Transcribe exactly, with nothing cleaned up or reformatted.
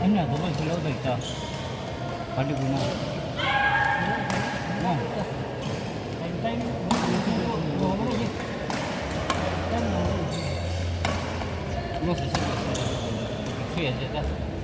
Anya dobo silo da ita. Pali guna. No. Lo sisi lo sisi. Suya jeta.